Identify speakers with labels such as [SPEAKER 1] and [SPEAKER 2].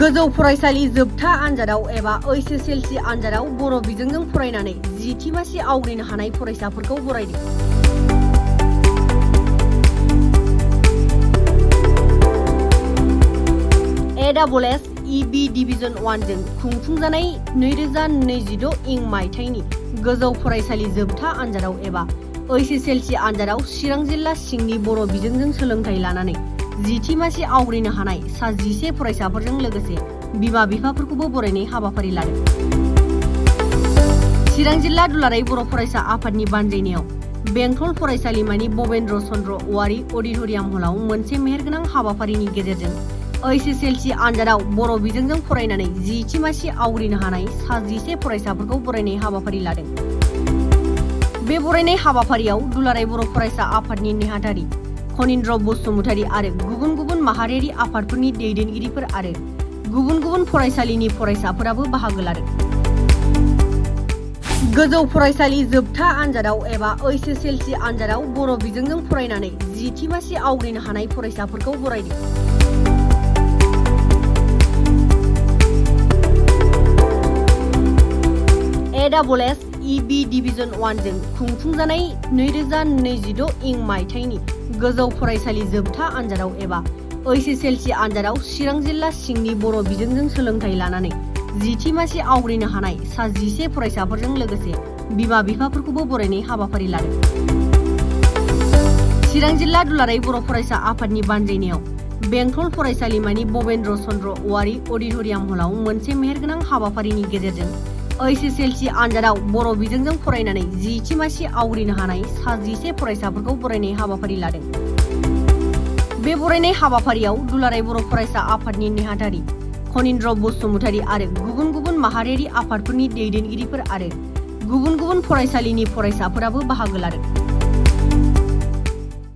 [SPEAKER 1] गोजौ फरायसालि जोबथा आनजादाव एबा ASSEB आनजादाव बर' बिजोंजों फरायनानै 10थि मासि आवग्रिनो हानाय फरायसाफोरखौ बरायदों। ASSEB डिभिजन 1 जों खुंफुंजानाय 2026 इं मायथाइनि गोजौ फरायसालि जोबथा आनजादाव एबा ASSEB आनजादाव चिरां जिल्ला सिंनि बर' बिजोंजों सोलोंथाइ लानानै 10थि मासि आवग्रिनो हानाय सा 11 फरायसाफोरजों लोगोसे बिमा बिफाफोरखौबो बरायनाय हाबाफारि लादों। चिरां जिल्ला दुलाराय बर' फरायसा आफादनि बानजायनायाव बेंटल फरायसालिमानि भबेन्द्र चन्द्र औवारी अडिट'रियाम हलाव मोनसे मेहेरगोनां हाबाफारिनि गेजेरजों ASSEB आनजादाव बर' बिजोंजों फरायनानै 10थि मासि आवग्रिनो हानाय सा 11 फरायसाफोरखौ बरायनाय हाबाफारि लादों। बे बरायनाय हाबाफारियाव दुलाराय बर' फरायसा आफादनि नेहाथारि खनिन्द्र बसुमतारी आरो गुबुन गुबुन माहारियारि आफादफोरनि दैदेनगिरिफोर आरो गुबुन गुबुन फरायसालिनि फरायसाफोराबो बाहागो लादों। गोजौ फरायसालि जोबथा आनजादाव एबा ASSEB आनजादाव बर' बिजोंजों फरायनानै 10थि मासि आवग्रिनो हानाय फरायसाफोरखौ बरायदों। ASSEB डिभिजन 1 जों खुंफुंजानाय 2026 इं मायथाइनि गोजौ फरायसालि जोबथा आनजादाव एबा ASSEB आनजादाव चिरां जिल्ला सिंनि बर' बिजोंजों सोलोंथाइ लानानै 10थि मासि आवग्रिनो हानाय सा 11 फरायसाफोरजों लोगोसे बिमा बिफाफोरखौबो बरायनाय हाबाफारि लादों। चिरां जिल्ला दुलाराय बर' फरायसा आफादनि बानजायनायाव बेंटल फरायसालिमानि भबेन्द्र चन्द्र औवारी अडिट'रियाम हलाव मोनसे मेहेरगोनां हाबाफारिनि गेजेरजों ASSEB आनजादाव बर' बिजोंजों फरायनानै 10थि मासि आवग्रिनो हानाय सा 11 फरायसाफोरखौ बरायनाय हाबाफारि लादों। बे बरायनाय हाबाफारियाव दुलाराय बर' फरायसा आफादनि नेहाथारि खनिन्द्र बसुमतारी आरो गुबुन गुबुन माहारियारि आफादफोरनि दैदेनगिरिफोर आरो गुबुन गुबुन फरायसालिनि फरायसाफोराबो बाहागो लादों।